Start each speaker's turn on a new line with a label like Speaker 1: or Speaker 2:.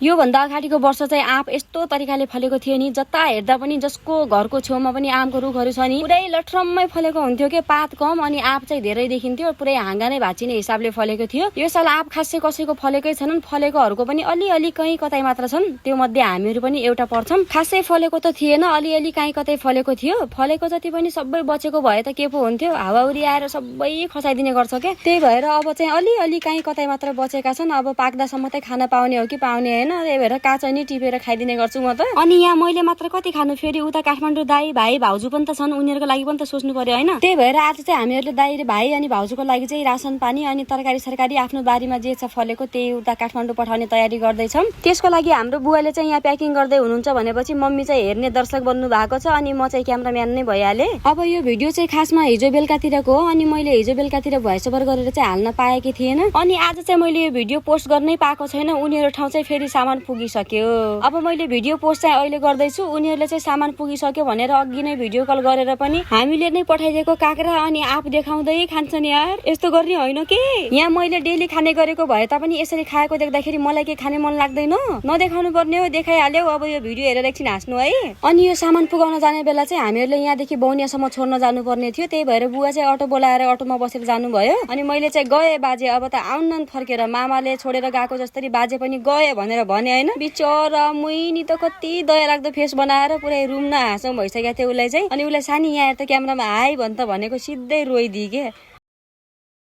Speaker 1: यो भन्दा अगाडिको वर्ष चाहिँ आँप यस्तो तरिकाले फलेको थियो नि, जता हेर्दा पनि जसको घरको छेउमा पनि आँपको रुखहरू छ नि पुरै लट्रम्मै फलेको हुन्थ्यो के, पात कम अनि आँप चाहिँ धेरै देखिन्थ्यो, पुरै हाँगा नै भाँचिने हिसाबले फलेको थियो। यो साल आँप खासै कसैको फलेकै छैनन्, फलेकोहरूको पनि अलिअलि कहीँ कतै मात्र छन्, त्यो मध्ये हामीहरू पनि एउटा पर्छौं। खासै फलेको त थिएन, अलिअलि कहीँ कतै फलेको थियो। फलेको जति पनि सबै बचेको भए त के पो हुन्थ्यो, हावाहुरी आएर सबै खसाइदिने गर्छ के, त्यही भएर अब चाहिँ अलिअलि कहीँ कतै मात्र बचेका छन्। अब पाक्दासम्म चाहिँ खान पाउने हो कि पाउने हैन, त्यही भएर काँचो नि टिपेर खाइदिने गर्छु म त। अनि यहाँ मैले मात्र कति खानु, फेरि उता काठमाडौँ दाई भाइ भाउजू पनि त छन्, उनीहरूको लागि पनि त सोच्नु पर्यो हैन। त्यही भएर आज चाहिँ हामीहरूले दाई र भाइ अनि भाउजूको लागि चाहिँ रासन पानी अनि तरकारी सरकारी आफ्नो बारीमा जे छ फलेको त्यही उता काठमाडौँ पठाउने तयारी गर्दैछौँ। त्यसको लागि हाम्रो बुवाले चाहिँ यहाँ प्याकिङ गर्दै हुनुहुन्छ भनेपछि मम्मी चाहिँ हेर्ने दर्शक बन्नु भएको छ अनि म चाहिँ क्यामेराम्यान नै भइहाले। अब यो भिडियो चाहिँ खासमा हिजो बेलुकातिरको हो अनि मैले हिजो बेलुकातिर भोइस ओभर गरेर चाहिँ हाल्न पाएकी थिएन। अनि आज चाहिँ मैले यो भिडियो पोस्ट गर्नै पाएको छैन, उनीहरू ठाउँ चाहिँ फेरि सामान पुगिसक्यो। अब मैले भिडियो पोस्ट चाहिँ अहिले गर्दैछु, उनीहरूले चाहिँ सामान पुगिसक्यो भनेर अघि नै भिडियो कल गरेर पनि हामीले नै पठाइदिएको काँक्रा अनि आँप देखाउँदै खान्छन् यार, यस्तो गर्ने होइन के। यहाँ मैले डेली खाने गरेको भए तापनि यसरी खाएको देख्दाखेरि मलाई के खाने मन लाग्दैन, नदेखाउनु पर्ने हो, देखाइहाल्यो। अब यो भिडियो हेरेर एकछिन हाँस्नु है। अनि यो सामान पुगाउन जाने बेला चाहिँ हामीहरूले यहाँदेखि बौनियासम्म छोड्न जानुपर्ने थियो, त्यही भएर बुवा चाहिँ अटो बोलाएर अटोमा बसेर जानुभयो। अनि मैले चाहिँ गए बाजे, अब त आउन फर्केर, मामाले छोडेर गएको जस्तरी बाजे पनि गए भनेर भने हैन। बिचरा मुइनी त कति दया लाग्दो फेस बनाएर पुरै रुम न हाँसौँ भइसकेको थियो उसलाई चाहिँ। अनि उसलाई सानी यहाँ त क्यामेरामा हाई भन्छ भनेको सिधै रोइदिए के।